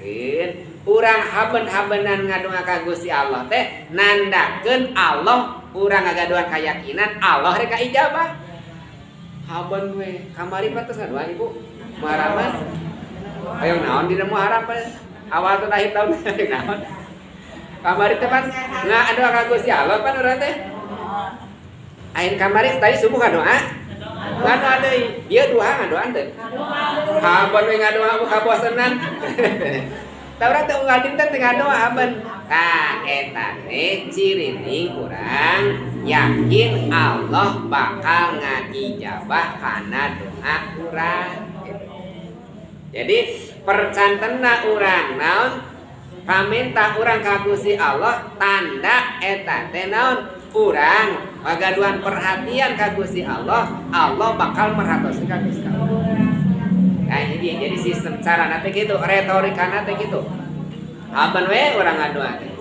Nandakeun urang haben-habenan ngadonga ka Gusti Allah teh nandakeun Allah urang ngagaduhan keyakinan Allah rek ijabah. Haben we kamari mah tos ngadoa Ibu Muharaman. Ayo naon dina Muharram awal tahun akhir tahun ayo naon. Kamari teh pan ngadoa ka Gusti Allah pan urang teh. Ain kamari tadi subuh ngadoa. Ngadoa deui. Ieu duha ngadoan teh. Haben we ngadoa kabosenan. Tah urang teh unggal dinten teh ngadoa haben. Tah eta teh cirining urang yakin Allah bakal ngaijabah kana doa urang. Jadi percantena urang naon pamenta urang ka Gusti Allah tanda eta teh naon urang ngagaduhan perhatian ka Gusti Allah, Allah bakal merhatoskeun ka Gusti Allah. Nah ini jadi sistem cara nanti gitu, retorika nanti gitu. Haben we urang ngadoa teh.